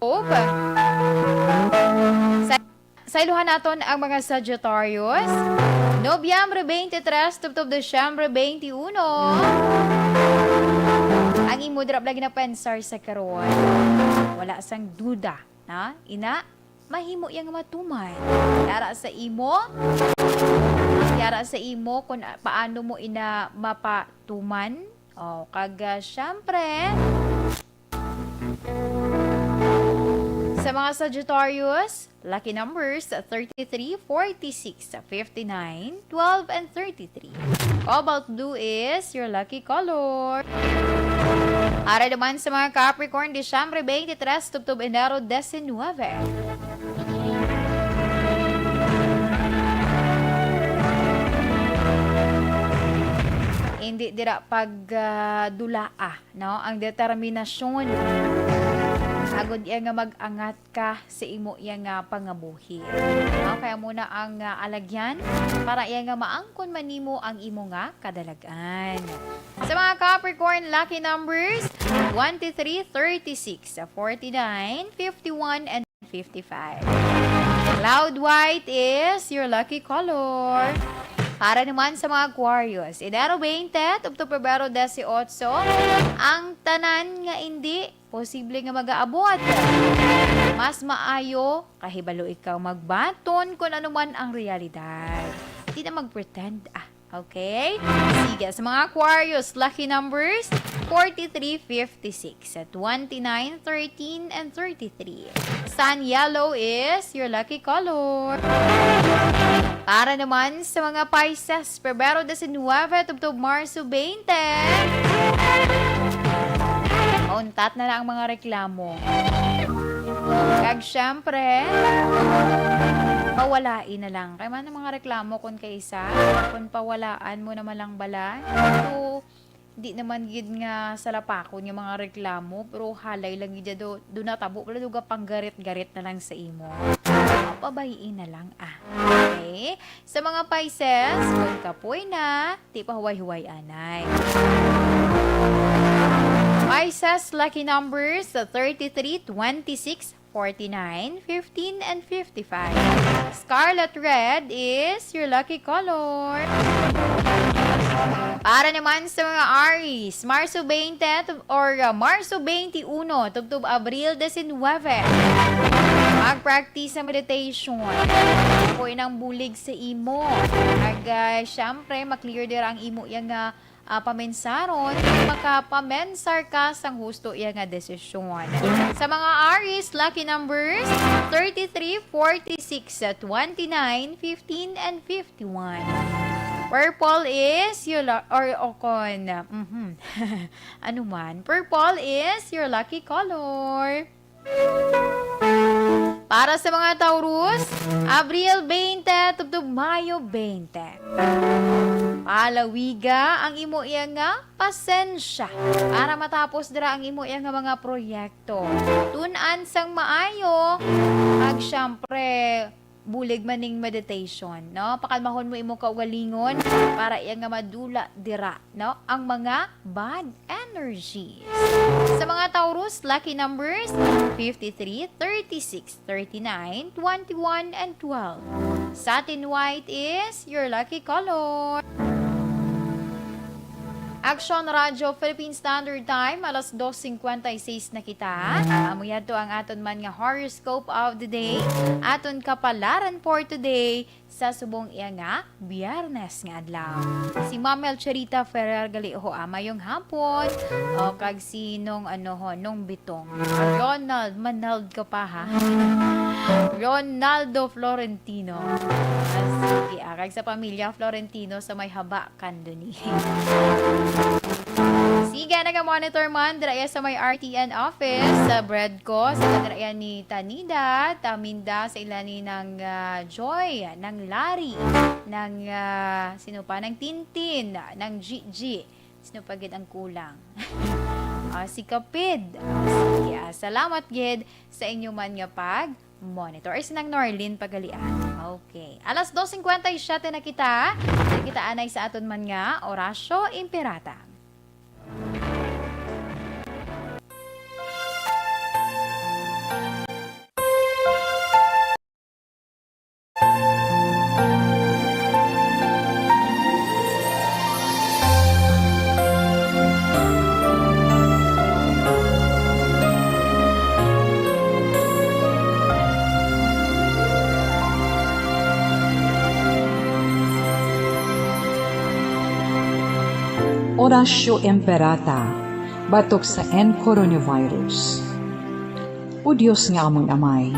Hope. Sa, sa iluhan naton ang mga Sagittarius. Nobyembre twenty-three, tubtob Disyembre twenty-one. Ang imo drop lagi na pensar sa karon. Wala sang duda, na? Ina, mahimo yang matuman. Yara sa imo, yara sa imo kung a-, paano mo ina mapatuman. O, kag, ah, syempre, sa Mga Sagittarius, lucky numbers thirty-three, forty-six, fifty-nine, twelve, and thirty-three. Cobalt blue is your lucky color. Para naman sa mga Capricorn, Disyembre twenty-three, tubtob Enero diecinuebe. Hindi dira pag, ah, dulaa, no? Ang determinasyon. Agod iya nga mag-angat ka sa imo iya nga pangabuhi. No? Kaya muna ang, ah, alagyan para iya nga maangkon man nimo ang imo nga kadalag-an. Sa mga Capricorn, lucky numbers twenty-three, thirty-six, forty-nine, fifty-one, and fifty-five. Cloud white is your lucky color. Para naman sa mga Aquarius, Enero twenty, tubtob Pebrero dieciocho, ang tanan nga hindi posible nga mag-aabot. Mas maayo, kahibalo ikaw magbaton kung ano man ang realidad. Di na mag-pretend, ah. Okay? Sige, sa mga Aquarius, lucky numbers, forty-three, fifty-six, twenty-nine, thirteen, and thirty-three. Sun yellow is your lucky color. Para naman sa mga Pisces, Pebrero diecinuebe, tubtob Marso twenty. Mauntat na lang ang mga reklamo. Kag syempre, pawalain na lang. Kay man ang mga reklamo kun kay isa, kun pawalaan mo naman lang bala. So, di naman gid nga salapakon nga mga reklamo, pero halay lang gid do, do natabo pala, do gapanggarit-garit na lang sa imo. Pabayai na lang, ah. Okay? Sa mga Pisces, kun kapoy na, di pa huway-huway anay. Pisces lucky numbers thirty-three, twenty-six, forty-nine, fifteen, and fifty-five. Scarlet red is your lucky color. Para naman sa mga Aries, Marso twenty to, or, uh, Marso twenty-uno, tubtob Abril diecinuebe. Mag-practice sa meditation. Kapoy na ang bulig sa imo. Kag, uh, syempre, ma-clear dira ang imo iya nga, uh, pamensaron, makapamensar ka sang husto iya nga desisyon. Sa mga Aries, lucky numbers thirty-three, forty-six, twenty-nine, fifteen, and fifty-one. Purple is your lu-, or, o kon, mhm. Ano man, purple is your lucky color. Para sa mga Taurus, Abril twenty tubtob Mayo twenty. Palawiga ang imo iya nga pasensya para matapos dira ang imo iya nga mga proyekto. Tun-an sang maayo, kag siyempre, bulig man ning meditation, no? Pakalmahon mo imo kaugalingon para iya nga madula dira, no, ang mga bad energies. Sa mga Taurus, lucky numbers fifty-three, thirty-six, thirty-nine, twenty-one, and twelve. Satin white is your lucky color. Action Radio Philippine Standard Time, alas dos cincuenta y seis na kita. Amo yadto ang aton man nga horoscope of the day. Aton kapalaran for today sa subong iya nga Biyernes nga adlaw. Si Ma'am Melchorita Ferrer gali ho, ah, mayong hapon. O, kag si Nong, ano ho, Nong Bitong. Ronald, Manald ka pa, ha? Ronaldo Florentino. Ah, sige, ah, kag sa pamilya Florentino sa may Haba, Candoni. Sige, naga-monitor man dira iya sa may R T N office, sa Bredco, sa dira iya ni Tanida, Taminda, sa ila ni Nang, ah, Joy, Nang Larry, Nang, ah, sino pa? Nang Tintin, Nang Gigi. Sino pa gid ang kulang? Ah, si Kapid. Ah, sige, ah, salamat gid sa inyo man nga pag-monitor. Ay, si Nang Norlin pagalian. Okay. Alas dos cincuenta y siete na kita. Kita anay sa aton man nga Orasyo Imperata. Orasyo Imperata, batok sa N coronavirus. O Dios nga among Amay,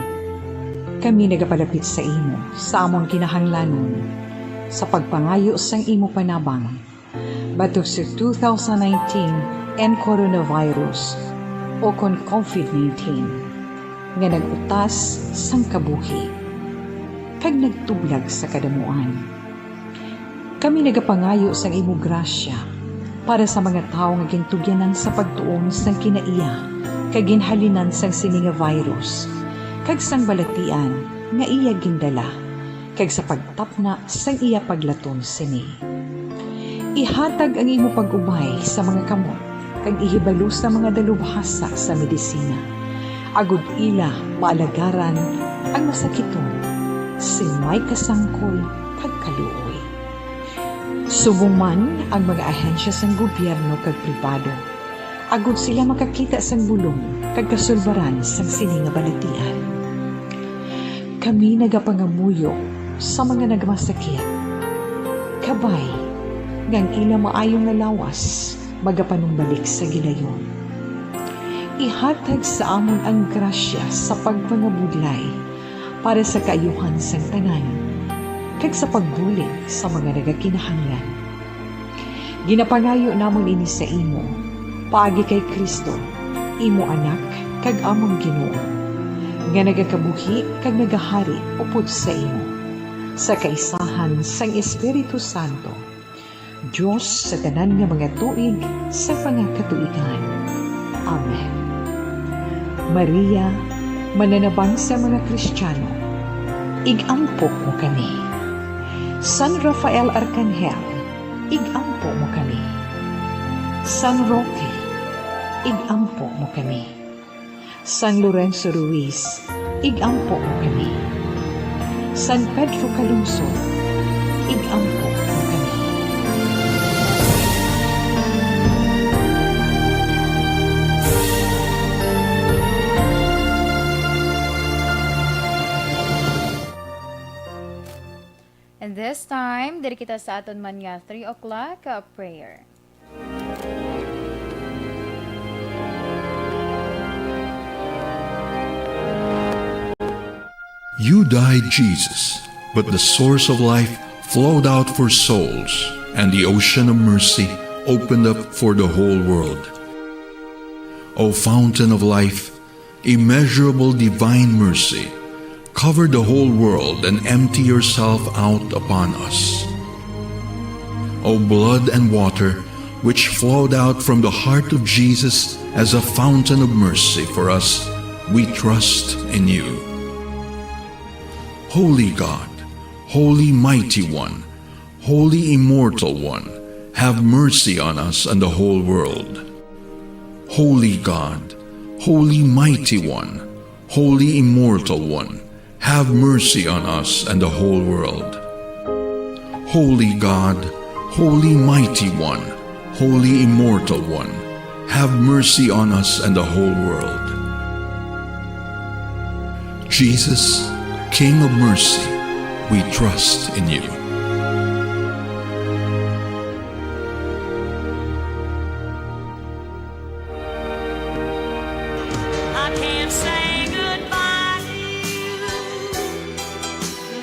kami nagapalapit sa imo sa among kinahanglanon sa pagpangayo sang imo panabang batok sa two thousand nineteen and coronavirus, o kon covid nineteen, nga nag-utas sang kabuhi kag nagtublag sa kadamuan. Kami nagapangayo sang imo grasya para sa mga tawo nga gintugyanan sa pagtuon sang kinaiya kag ginhalinan sang sini nga virus, kag sang balatian nga iya gindala, kag sa pagtapna sang iya paglaton sini. Ihatag ang imo pag-ubay sa mga kamot kag ihibalo sa mga dalubhasa sa medisina, agod ila maalagaran ang masakiton sing may kasangkol kag kaluoy. Subong man ang mga ahensya sang gobyerno kag pribado, agod sila makakita sang bulong kag kasulbaran sang sini nga balatian. Kami nagapangamuyo sa mga nagmasakit, kabay nga ang ila maayo nga lawas magapanumbalik sa gilayon. Ihatag sa amon ang grasya sa pagpangabudlay para sa kaayuhan sang tanan, kag sa pagbulig sa mga nagakinahanglan. Ginapangayo namon ini sa imo, paagi kay Cristo, imo Anak kag amon Ginoo, nga nagakabuhi kag nagahari upod sa imo, sa kaisahan sang Espiritu Santo, Dios sa tanan nga mga tuig sa mga katuigan. Amen. Maria, mananabang sa mga Kristiano, ig-ampo mo kami. San Rafael Arcangel, ig-ampo mo kami. San Roque, ig-ampo mo kami. San Lorenzo Ruiz, ig-ampo mo kami. San Pedro Calungsod, ig-ampo mo kami. And this time, diri kita sa aton man nga three o'clock, uh, prayer. You died, Jesus, but the source of life flowed out for souls, and the ocean of mercy opened up for the whole world. O fountain of life, immeasurable divine mercy, cover the whole world and empty yourself out upon us. O blood and water, which flowed out from the heart of Jesus as a fountain of mercy for us, we trust in you. Holy God, Holy Mighty One, Holy Immortal One, have mercy on us and the whole world. Holy God, Holy Mighty One, Holy Immortal One, have mercy on us and the whole world. Holy God, Holy Mighty One, Holy Immortal One, have mercy on us and the whole world. Jesus, King of mercy, we trust in you. I can't say goodbye to you,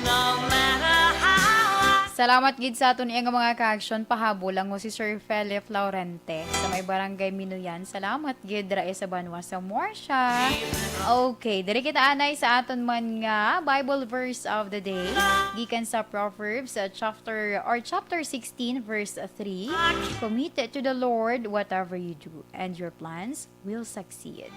no matter how I Salamat gid sa aton iya nga mga ka-action pahabol, ang si Sir Felix Laurente sa may Barangay Minuyan. Salamat gid dira sa banwa sa Morsha. Okay, diri kita anay sa aton man nga Bible verse of the day, gikan sa Proverbs, uh, chapter, or chapter sixteen, verse three. "Commit to the Lord whatever you do, and your plans will succeed."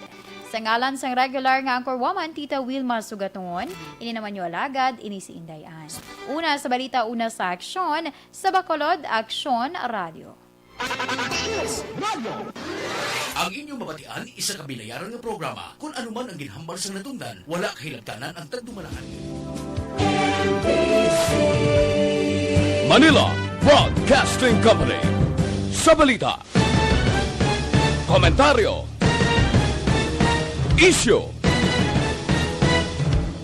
Sa ngalan sang regular nga anchor woman, Tita Wilma Sugaton, ini naman yung alagad, ini si Inday Ann. Una sa balita, una sa aksyon, sa Bacolod, Aksyon Radio. Ang inyong mabatian, isa ka binayaran nga programa. Kung ano man ang ginhambal sang natundan, wala kahilabtanan ang tagdumalaan. Manila Broadcasting Company. Sa balita, komentaryo, isyu,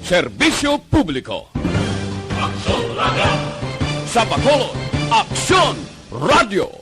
serbisyo publiko. Aksyon Radio. Sa Bacolod, Aksyon Radio.